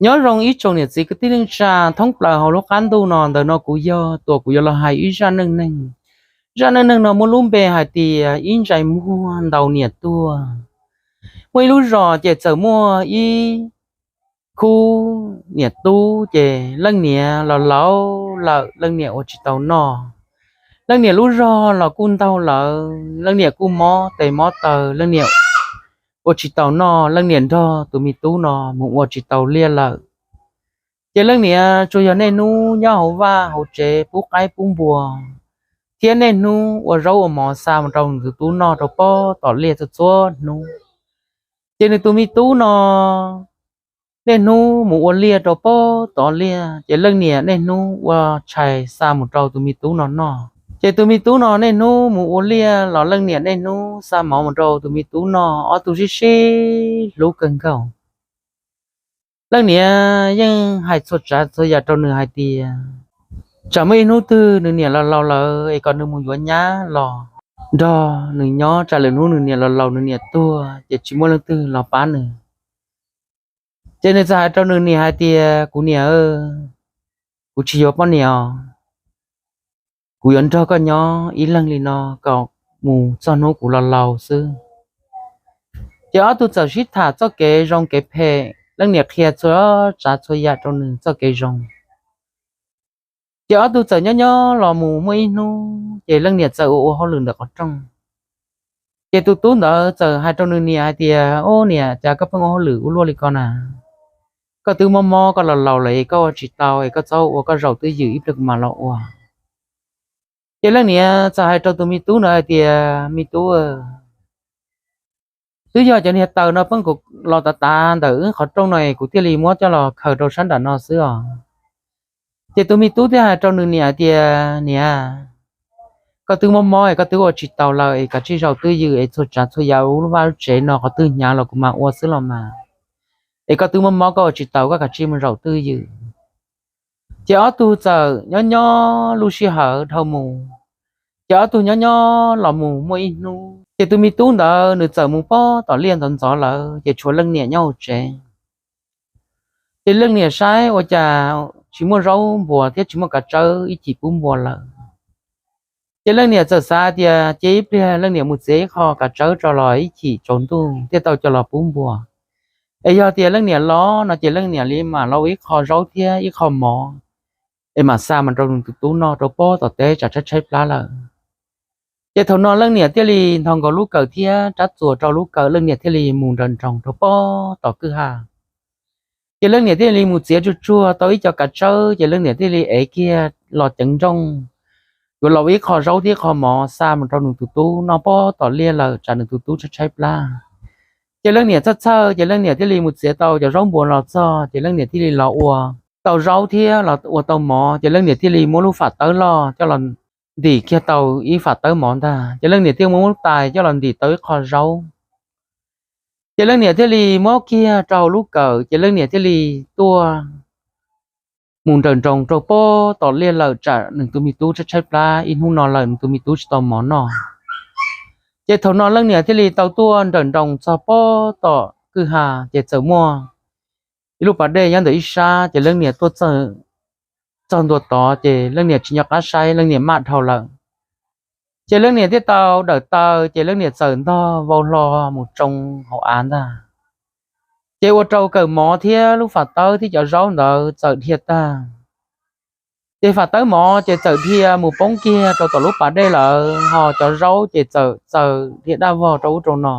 Nyob zoo ib tsoom niam txiv kwv tij neej tsa thoob plaws hauv lub qab ntuj no. Ntawm no kuv yog Tuam, kuv yuav los hais ib zaj neej neeg. Zaj neej neeg no muaj lub npe hais tias ib ntsais muag ntaus niam tuag. Muaj ib lub zos ces txawm muaj ib khub niam tub, ces leej niam los laus lawm, leej niam ua tsis tau noj. Leej niam lub zog los kuj ntaug lawm, leej niam kuj mob tes mob taw, leej niam ua tsis tau noj, leej niam nrog tus me tub no mus ua tsis tau liaj lawm. Ces leej niam tsuas yog niaj hnub nyob hauv vaj hauv tsev pub qaib pub npua, thiab niaj hnub ua zaub ua mov xa mus rau nws tus tub noj rau pob tom liaj txhua txhua hnub. Ces nws tus me tub no niaj hnub mus ua liaj rau pob tom liaj, ces leej niam niaj hnub ua tshais xa mus rau tus me tub no noj. Ces tus me tub no niaj hnub mus ua liaj los leej niam niaj hnub xa mov mus rau tus me tub noj, ob tug sib sib hlub kawg nkaus. Leej niam yeej hais txhua tsav txhua yam rau nws hais tias tsam muaj ib hnub twg nws niam los laus lawm es kom nws mus yuav nyab los nrog nws nyob, tsam lwm hnub nws niam los laus nws niam tuag ces tsis muaj leej twg los pab nws. Ces nws txawm hais rau nws niam hais tias, kuv niam, kuv tsis yuav poj niam os, kuv yuav nrog koj nyob ib leeg li no kom mus txog hnub kuv los laus xwb. Ces ob tug txawm sib tham txoj kev zoo kev phem, leej niam qhia txhua tsav txhua yam rau nws txoj kev zoo. Ces ob tug txawm nyob nyob los mus muaj ib hnub ces leej niam txawm ua ua hauj lwm ntawm qhov rooj. Ces tus tub ntawd txawm hais rau nws niam hais tias, ub niam, cas koj pheej ua hauj lwm ua luaj li ko na? Koj twb mob mob koj los laus lawm es koj ua tsis tau es koj txhob ua, koj zaum twj ywm ib pliag kuv mam los ua. Ces leej niam txawm hais rau tus me tub ntawd hais tias, me tub, twb yog cov niag taws no pheej los tav tav ntawm wb qhov rooj no es kuv thiaj li muab coj los khaws rau sab nram no xwb os. Ces tus me tub thiaj hais rau nws niam hais tias, niam, koj twb mob mob es koj twb ua tsis tau lawm es kav tsij zaum twj ywm es txhua tsav txhua yam ua lub vaj lub tsev no qhov twg hnyav los kuv mam ua xwb los mas. Es koj twb mob mob koj ua tsis tau, koj kav tsij mus zaum twj ywm. Ces ob tug txawm nyob nyob lub sij hawm dhau mus, ces ob tug nyob nyob los mus muaj ib hnub ces tus me tub ntawd nws txawm mus pob tom liaj ntxov ntxov lawm ces tshuav leej niam nyob hauv tsev. Ces leej niam saib ua cas tsis muaj zaub npua thiab tsis muaj kav tsawb ib chim pub npua lawm. Ces leej niam txawm xav tias cia ib pliag leej niam mus txiav ib qho kav tsawb tso los ib chim tsaus ntuj thiaj tau coj los pub npua. Es yog tias leej niam los no ces leej niam li mam los ua ib qho zaub thiab ib qho mov es mam xa mus rau nws tus tub noj rau pob tom teb tsam tshaib tshaib plab lawm. Ces thaum no leej niam thiaj li nthos nkaus lub kawm thiab rab txuas rau lub kawm, leej niam thiaj li mus nrawm nroos rau pob tom kwj ha. Ces leej niam thiaj li mus txiav tsuag tsuag tau ib co kav tsawb ces leej niam thiaj li ev kiag los ceev nrooj, yuav los ua ib qho zaub thiab qho mov xa mus rau nws tus tub noj pob tom liaj lawm tsam nws tus tub tshaib tshaib plab. Ces leej niam txhawj txhawj ces leej niam thiaj li mus txiav tau cov zaub npua los txog ces leej niam thiaj li los ua tau zaub thiab los ua tau mov ces leej niam thiaj li muab lub fam tawb loj coj los ntim kiag tau ib fam tawb mov ntag ces leej niam thiaj muab lub tais coj los ntim tau ib qho zaub. Ces leej niam thiaj li muab kiag rau hauv lub kawm ces leej niam thiaj li tuaj mus nrawm nroos rau pob tom liaj lawm tsam nws tus me tub tshaib tshaib plab, ib hnub no lawm nws tus me tub tsis tau mov noj. Ces thaum no leej niam thiaj li tau tuaj nrawm nroos txog pob tom kwj ha ces txawm muaj ib lub pas dej nyob ntawm ib sab ces leej niam tuaj txog ntua tod ces leej niam tsis nco qab saib, leej niam maj dhau lawm. Ces leej niam thiaj tau dawm taw ces leej niam txawm ntog vau hlo mus tsoo hauv av ntag. Ces ua rau kawm mov thiab lub fam tawb thiab cov zaub ntawd txawm dhia tag. Ces fam tawb mov ces txawm dhia mus poob kiag rau tom lub pas dej lawm, ho cov zaub ces txawm txaws dhia daj vog rau ub rau no.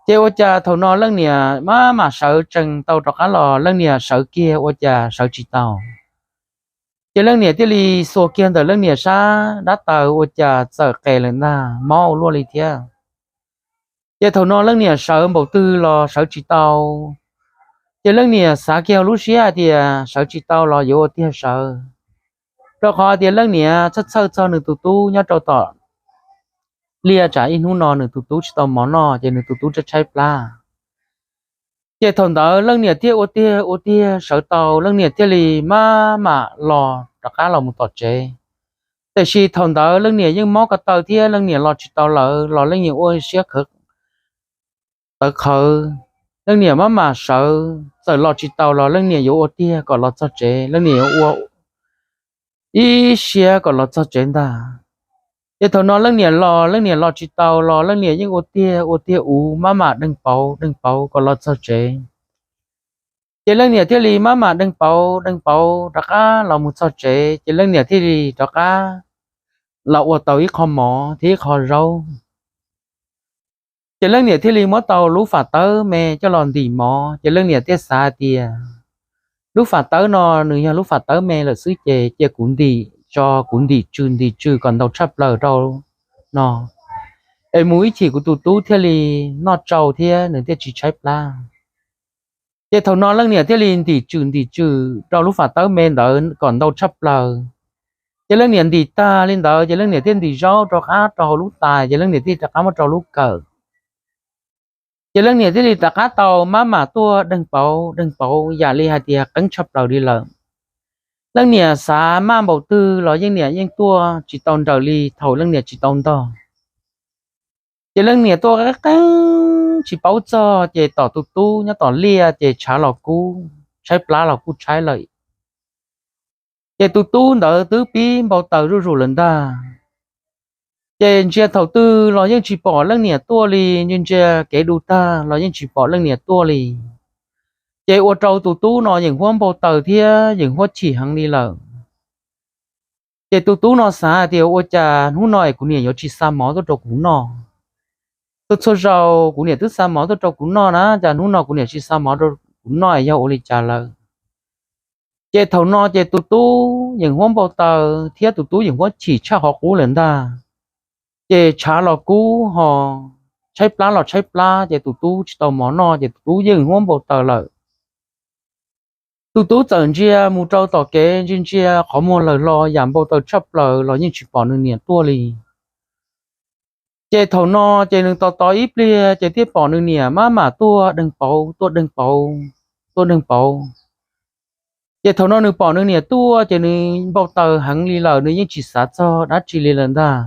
Ces ua cas thaum no leej niam maj mam sawv tsees tau rov qab los, leej niam sawv kiag ua cas sawv tsis tau. Ces leej niam thiaj li xuas kiag ntawm leej niam sab dab taws ua cas txawm qes lawm ntag, mob ua luaj li thiab. Ces thaum no leej niam sawv npaum twg los sawv tsis tau. Ces leej niam xav kiag hauv lub siab hais tias sawv tsis tau los yuav ua tiag sawv, rau qhov tias leej niam txhawj txhawj txog nws tus tub nyob rau tom liaj tsam ib hnub no nws tus tub tsis tau mov noj ces nws tus tub tshaib tshaib plab. Ces thaum ntawd leej niam thiaj ua tiag ua tiag sawv tau, leej niam thiaj li maj mam los rov qab los mus tom tsev. Tiam sis thaum ntawd leej niam yeej mob ko taw thiab leej niam los tsis tau lawm los leej niam ua siab khawv tawv qhawv. Leej niam maj mam sawv, txawm los tsis tau los leej niam yuav ua tiag kom los txog tsev, leej niam yuav ua ib siab kom los txog tsev ntag. Ces thaum no leej niam los, leej niam los tsis tau los leej niam yeej ua tiag ua tiag ua maj mam deeg pauv deeg pauv kom los txog tsev. Ces leej niam thiaj li maj mam deeg pauv deeg pauv rov qab los mus txog tsev, ces leej niam thiaj li rov qab los ua tau ib qho mov thiab ib qho zaub. Ces leej niam thiaj li muab tau lub fam tawb me coj los ntim mov, ces leej niam thiaj xav hais tias, lub fam tawb no nws yog lub fam tawb me lawm xwb ces cia kuv ntim tso, kuv ntim tsw ntim tsw kom ntau tshaj plaws rau no, es mus ib chim kuv tus tub thiaj li noj tsau thiab nws thiaj tsis tshaib plab. Ces thaum no leej niam thiaj li ntim tsw ntim tsw rau lub fam tawb me ntawd kom ntau tshaj plaws. Ces leej niam ntim tag li ntawd ces leej niam thiaj ntim zaub rov qab rau hauv lub tais, ces leej niam thiaj rov qab muab rau lub kawm. Ces leej niam thiaj li rov qab tau maj mam tuaj deeg pauv deeg pauv yam li hais tias qeeb tshaj plaws li lawm. Leej niam xav maj npaum twg los leej niam yeej tuaj tsis tau nrawm li thaum leej niam tsis tau ntog. Ces leej niam tuaj qeeb qeeb tsis paub txog, ces tom tus tub nyob tom liaj ces tshav los kub, tshaib plab los kuj tshaib lawm. Ces tus tub ntawd twb pib npau taws zuj zus lawm ntag. Ces ntsia thaum twg los yeej tsis pom leej niam tuaj li, ntsia ntsia kev du tag los yeej tsis pom leej niam tuaj li. Ces ua rau tus tub no yeem huab npau taws thiab yeem huab chim heev li lawm. Ces tus tub no xav hais tias ua cas hnub no es kuv niam yuav tsis xa mov tuaj rau kuv noj. Txhua txhua zaus kuv niam twb xa mov tuaj rau kuv noj na, cas hnub no kuv niam tsis xa mov rau kuv noj es yog ua li cas lawm? Ces thaum no ces tus tub yeem huab npau taws thiab tus tub yeem huab chim tshaj qhov qub lawm ntag. Ces tshav los kub ho tshaib plab los tshaib plab, ces tus tub tsis tau mov noj ces tus tub yeej huab npau taws lawm. Tus tub txawm ntsia mus rau tom kev, ntsia ntsia qhov muag lawm hlo yam npau taws tshaj plaws los yeej tsis pom nws niam tuaj li. Ces thaum no ces nws tos tos ib pliag ces thiaj pom nws niam maj mam tuaj deeg pauv tuaj deeg pauv tuaj deeg pauv. Ces thaum no nws pom nws niam tuaj ces nws npau taws heev li lawm, nws yeej tsis xav txog dab tsi li lawm ntag.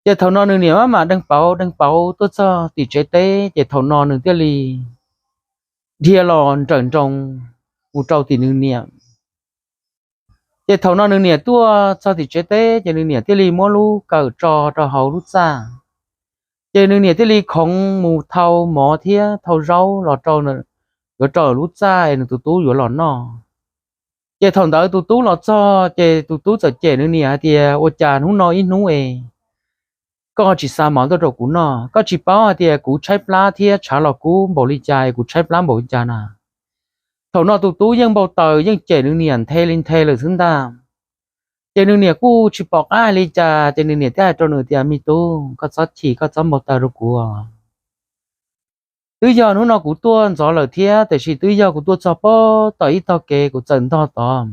Ces thaum no nws niam maj mam deeg pauv deeg pauv tuaj txog tim tsev teb, ces thaum no nws thiaj li dhia los nrawm nroos mus rau tim nws niam. Ces thaum no nws niam tuaj txog tim tsev teb ces nws niam thiaj li muab lub kawm tso rau hauv lub txaj. Ces nws niam thiaj li khoov mus thau mov thiab thau zaub los rau, yuav rau lub txaj es nws tus tub yuav los noj. Ces thaum ntawd tus tub los txog ces tus tub txawm cem nws niam hais tias, ua cas hnub no ib hnub es koj tsis xa mov tuaj rau kuv noj? Koj tsis paub hais tias kuv tshaib plab thiab tshav los kub npaum li cas es kuv tshaib plab npaum li cas na? Thaum no tus tub yeej npau taws yeej cem nws niam nthe li nthe lawm xwb ntag. Ces nws niam kuj tsis pom qab hais li cas, ces nws niam thiaj hais rau nws tias, me tub, koj txhob chim, koj txhob npau taws rau kuv. Twb yog hnub no kuv tuaj ntxov lawm thiab, tiam sis twb yog kuv tuaj txog pob tom ib tog kev kuv txawm ntog tod.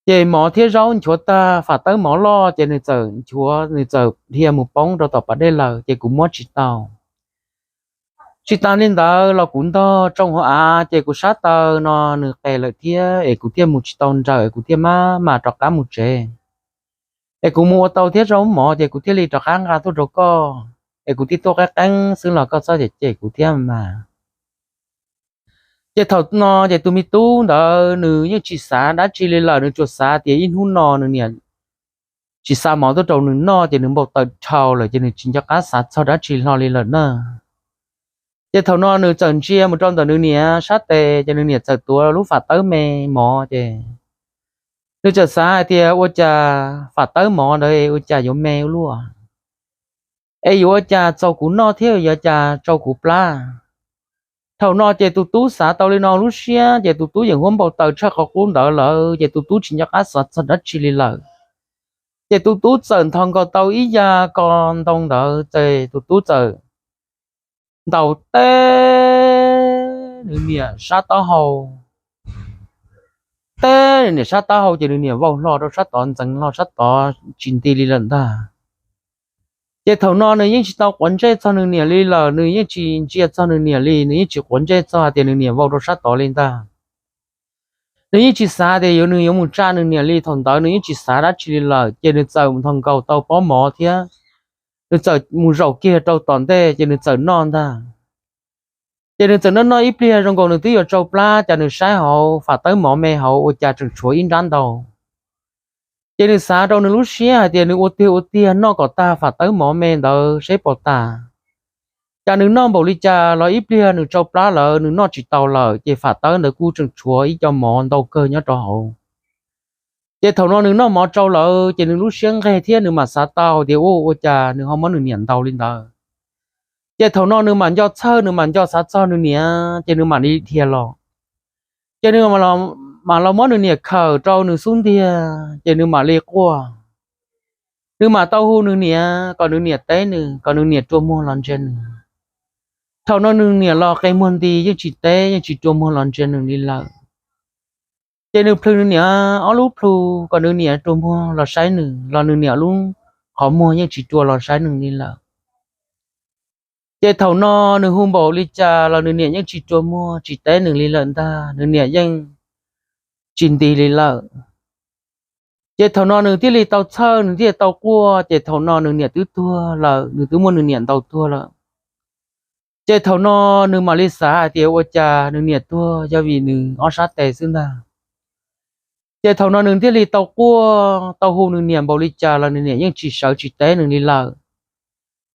Ces mov thiab zaub nchuav tag, fam tawb mov loj, ces nws txawm nchuav, nws txawm dhia mus poob rau tom pas dej lawm, ces kuv muab tsis tau. Tsis tas li ntawd los kuv ntog tsoo hauv av, ces kuv sab taw no nws qes lawm thiab, es kuv thiaj mus tsis tau nrawm, es kuv thiaj maj mam rov qab mus tsev. Es kuv mus ua tau thiab zaub mov, ces kuv thiaj li rov qab nqa tuaj rau koj, es kuv thiaj tuaj qeeb qeeb xwb los koj txhob cem cem kuv thiab mas. Ces thaum no ces tus me tub ntawd nws yeej tsis xav dab tsi li lawm, nws tsuas xav tias ib hnub no nws niam tsis xa mov tuaj rau nws noj, ces nws npau taws dhau lawm, ces nws tsis nco qab xav txog dab tsi hlo li lawm na. Ces thaum no nws txawm ntsia mus rau ntawm nws niam sab tes, ces nws niam txawm tuav lub fam tawb me mov, ces nws txawm xav hais tias, ua cas fam tawb mov ntawd ua cas yuav me ua luaj, es yuav ua cas txaus kuv noj thiab yuav ua cas tsau kuv plab? Thaum no ces tus tub xav tau li no lub siab, ces tus tub yeej huab npau taws tshaj qhov qub ntawd lawm, ces tus tub tsis nco qab xav txog dab tsi li lawm. Ces tus tub txawm nthos nkaus tau ib ya ko ntoo ntawd, ces tus tub txawm ntaus teb nws niam sab taub hau. Teb nws niam sab taub hau, ces nws niam vau hlo rau sab tod, ntxeev hlo sab tod tsis nti li lawm ntag. Ces thaum no nws yeej tsis tau quav ntsej txog nws niam li lawm, nws yeej tsis ntsia txog nws niam li, nws yeej tsis quav ntsej txog hais tias nws niam vau rau sab tod li ntag. Nws yeej tsis xav tias yuav, nws yuav mus tsa nws niam li, thaum ntawd nws yeej tsis xav dab tsi li lawm, ces nws txawm nthos nkaus tau pob mov thiab nws txawm mus zaum kiag rau tom ntej, ces nws txawm noj ntag. Ces nws txawm noj noj ib pliag zoo nkaus nws twb yuav tsau plab, cas nws saib hauv fam tawb mov me hauv ua cas tseem tshuav ib nrab ntau. Ces nws xav rau nws lub siab hais tias nws ua tiag ua tiag noj kom tag fam tawb mov me ntawd seb puas tas. Cas nws noj npaum li cas los ib pliag nws tsau plab lawm nws noj tsis tau lawm ces fam tawb ntawd kuj tseem tshuav ib co mov ntau kawg nyob rau hauv. Ces thaum no nws noj mov tsau lawm ces nws lub siab nqeg thiab nws mam xav tau tias ua ua cas nws ho muab nws niam ntaus li ntawd. Ces thaum no nws mam nco txhawj, nws mam nco xav txog nws niam, ces nws mam li dhia los. Ces nws mam los muab nws niam khawm rau nws xub ntiag, ces nws mam li quaj. Nws mam tau hu nws niam kom nws niam teb nws, kom nws niam rua muag los ntsia nws. Thaum no nws niam los qe muag nti, yeej tsis teb, yeej tsis rua muag los ntsia nws li lawm. Ces nws plhws nws niam ob lub plhu kom nws niam rua muag los saib nws, los nws niam lub qhov muag yeej tsis rua los saib nws li lawm. Ces thaum no nws hu npaum li cas los nws niam yeej tsis rua muag tsis teb nws li lawm ntag, nws niam yeej tsis nti li lawm. Ces thaum no nws thiaj li tau txhawj, nws thiaj tau quaj, ces thaum no nws niam twb tuag lawm, nws twb muab nws niam ntaus tuag lawm. Ces thaum no nws mam li xav hais tias ua cas nws niam tuag yog vim nws ob sab tes xwb ntag. Ces thaum no nws thiaj li tau quaj, tau hu nws niam npaum li cas los nws niam yeej tsis sawv tsis teb nws li lawm.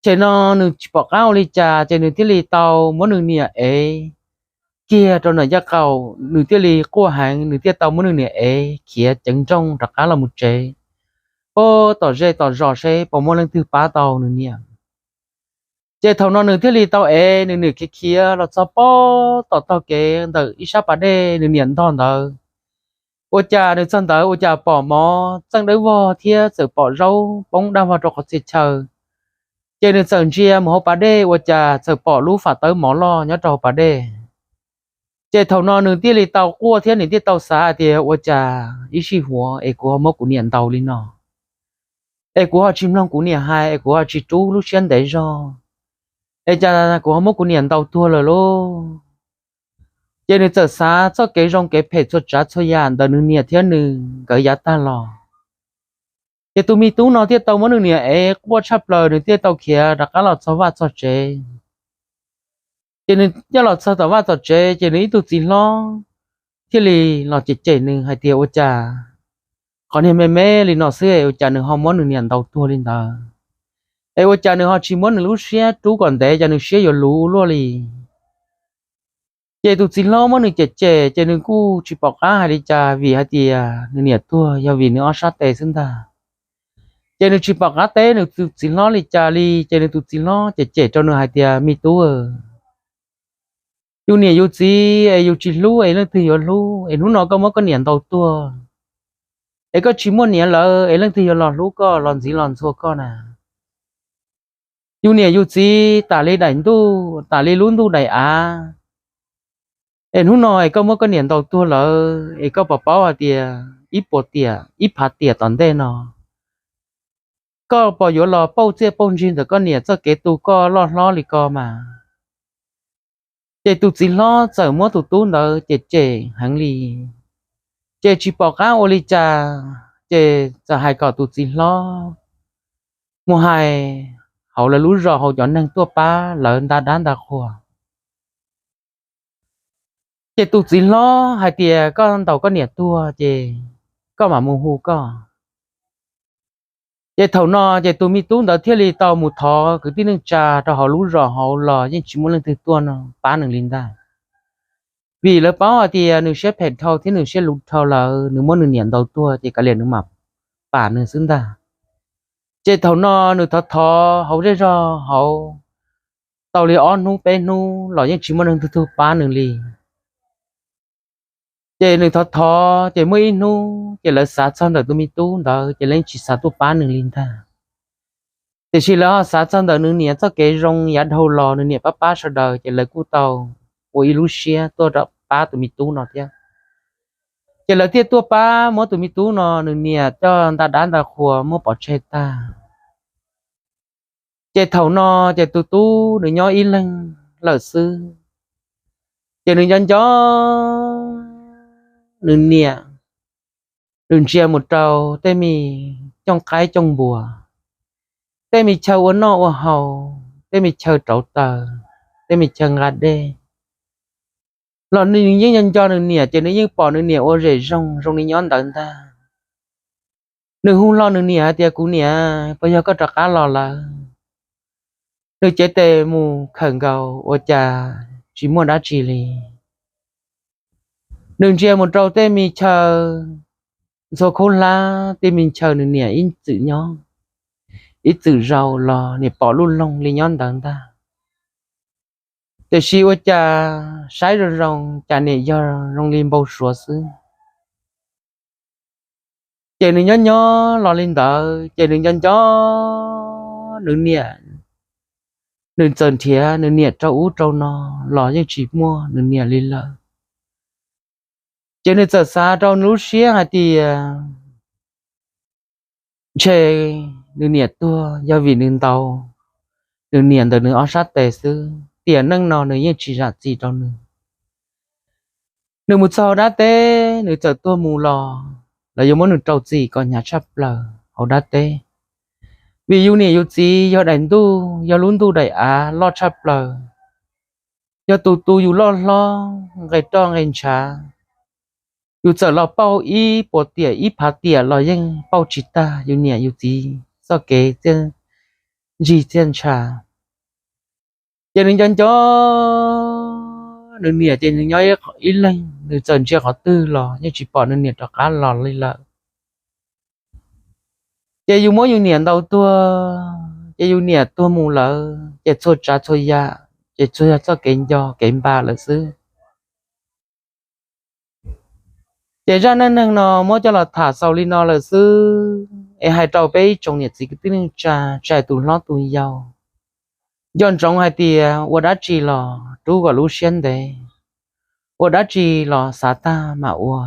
Ces no nws tsis pom qab ua li cas, ces nws thiaj li tau muab nws niam ev kiag rau nram ncaj qaum, nws thiaj li quaj heev, nws thiaj tau muab nws niam ev khiav ceev nrooj rov qab los mus tsev, puag tom zej tom zos seb puas muaj leej twg pab tau nws niam. Ces thaum no nws thiaj li tau ev nws niam khiav khiav los txog puag tom tog kev ntawm ib sab pas dej nws niam ntog ntawd. Ua cas nws txog ntawd ua cas pom mov txeej dawb vog thiab txawm pom zaub poob daj vog rau qhov txhia chaw. Ces nws txawm ntsia mus hauv pas dej ua cas txawm pom lub fam tawb mov loj nyob rau hauv pas dej. Ces thaum no nws thiaj li tau quaj thiab nws thiaj tau xav hais tias ua cas ib sij huam es kuv ho muab kuv niam ntaus li no, es kuv ho tsis mloog kuv niam hais, es kuv ho tsis rub lub siab ntev zog, es cas kuv ho muab kuv niam ntaus tuag lawm lauj. Ces nws txawm xav txoj kev zoo kev phem txhua tsav txhua yam ntawm nws niam thiab nws nkawd yav tag los. Ces tus me tub no thiaj tau muab nws niam ev quaj tshaj plaws, nws thiaj tau khiav rov qab los txog vaj txog tsev. Ces nws coj los txog tom vaj tom tsev ces nws ib tug txiv hlob thiaj li los cem cem nws hais tias ua cas qhov niag me me li no xwb es ua cas nws ho muab nws niam ntaus tuag li ntawd, es ua cas nws ho tsis muab nws lub siab rub kom ntev, cas nws siab yuav luv ua luaj li. Ces tus txiv hlob muab nws cem cem ces nws kuj tsis pom qab hais li cas vim hais tias nws niam tuag yog vim nws ob sab tes xwb ntag. Ces nws tsis pom qab teb nws tus txiv hlob li cas li, ces nws tus txiv hlob cem cem rau nws hais tias me tub, yus niam yus txiv es yus tsis hlub es leej twg yuav hlub? Es hnub no koj muab koj niam ntaus tuag, es koj tsis muaj niam lawm es leej twg yuav los hlub koj los ntxiv los ntxhua koj na? Yus niam yus txiv tas li daim ntuj, tas li lub ntuj daim av, es hnub no es koj muab koj niam ntaus tuag lawm es koj puas paub hais tias ib puas tiam ib phav tiam tom ntej no koj puas yuav los pauj txiaj pauj ntsig ntawm koj niam txoj kev tu koj loj hlob li ko mas? Ces tus txiv hlob txawm muab tus tub ntawd cem cem heev li, ces tsis pom qab ua li cas, ces txawm hais kom tus txiv hlob mus hais hauv lawv lub zos hauv cov neeg tuaj pab lawv nta dab nta qhua. Ces tus txiv hlob hais tias koj ntaus koj niam tuag ces koj mam mus hu koj. Ces thaum no ces tus me tub ntawd thiaj li tau mus thov kwv tij neej tsa rau hauv lub zos hauv los yeej tsis muaj leej twg tuaj pab nws li ntag, vim lawv paub hais tias nws siab phem dhau thiab nws siab luv dhau lawm, nws muab nws niam ntaus tuag ces kav liam nws mam pam nws xwb ntag. Ces thaum no nws thov thov hauv zej zog hauv tau li ob hnub peb hnub los yeej tsis muaj neeg twg tuaj pab nws li. Ces nws thov thov ces muaj ib hnub ces lawv xav txog ntawm tus me tub ntawd ces lawv yeej tsis xav tuaj pab nws li ntag. Tiam sis lawv ho xav txog ntawm nws niam txoj kev zoo yav dhau los nws niam pab pab sawv daws ces lawv kuj tau ua ib lub siab tuaj pab tus me tub no thiab. Ces lawv thiaj tuaj pab muab tus me tub no nws niam coj nta dab nta qhua muab pov tseg tag. Ces thaum no ces tus tub nws nyob ib leeg lawm xwb. Ces nws nco nco nws niam, nws ntsia mus rau tej me cooj qaib cooj npua, tej me chaw ua noj ua haus, tej me chaw rauv taws, tej me chaw nqa dej, los nws yeej nco nco nws niam, ces nws yeej pom nws niam ua zem zoo zoo li nyob ntawd ntag. Nws hu hlo nws niam hais tias, Kuv niam, puas yog koj rov qab los lawm? Nws cev tes mus khawm nkaus ua cas tsis muaj dab tsi li. Nws ntsia mus rau tej me chaw ntxhua khaub hlab, tej me chaw nws niam ib txwm nyob, ib txwm zaum los niam pom lub loog li nyob ntawd ntag. Tiam sis ua cas saib zoo zoo cas niam yog zoo li npau suav xwb. Ces nws nyob nyob los li ntawd, ces nws nco nco nws niam, nws txawm nrhiav nws niam rau ub rau no los yeej tsis muaj nws niam li lawm. Ces nws txawm xav rau nws lub siab hais tias, ntshe nws niam tuag yog vim nws ntaus nws niam ntawm nws ob sab tes xwb, tiam neej no nws yeej tsis zam txim rau nws. Nws mus txog hauv dab teb, nws txawm tuag mus los, lawv yuav muab nws rau txim kom hnyav tshaj plaws hauv dab teb. Vim yus niam yus txiv yog daim ntuj, yog lub ntuj daim av loj tshaj plaws, yog tus tu yus loj hlob nqe roj nqe ntshav. Yus txawm los pauj ib puas tiam ib phav tiam los yeej pauj tsis tag yus niam yus txiv txoj kev txiaj ntsig txiaj ntsha. Ces nws nco nco nws niam, ces nws nyob ib leeg, nws txawm ntsia qhov twg los yeej tsis pom nws niam rov qab los li lawm. Ces yus muab yus niam ntaus tuag, ces yus niam tuag mus lawm, ces txhua tsav txhua yam ces tsuas yog txoj kev nco kev npam lawm xwb. Ces zaj neej neeg no muab coj los tham xaus li no lawm xwb, es hais rau peb ib tsoom niam txiv kwv tij neej tsa, tsis hais tus hlob tus yau, nco ntsoov hais tias ua dab tsi los rub kom lub siab ntev, ua dab tsi los xav tag mam ua,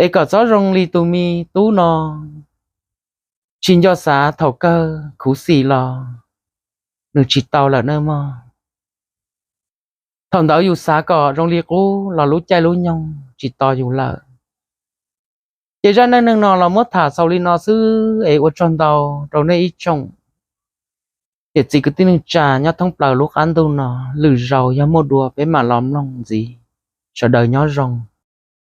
es kom txhob zoo li tus me tub no, tsis nco xav thaum kawg khuv xim los nws tsis tau lawm nawb mog. Thaum ntawd yus xav kom zoo li qub los lub caij lub nyoog tsis tos yus lawm. Ces zaj neej neeg no los muab tham xaus li no xwb es ua tsaug ntau rau nej ib tsoom niam txiv kwv tij neej tsa nyob thoob plaws lub qab ntuj no. Lwm zaus yog muaj dua peb mam los mloog ntxiv. Sawv daws nyob zoo.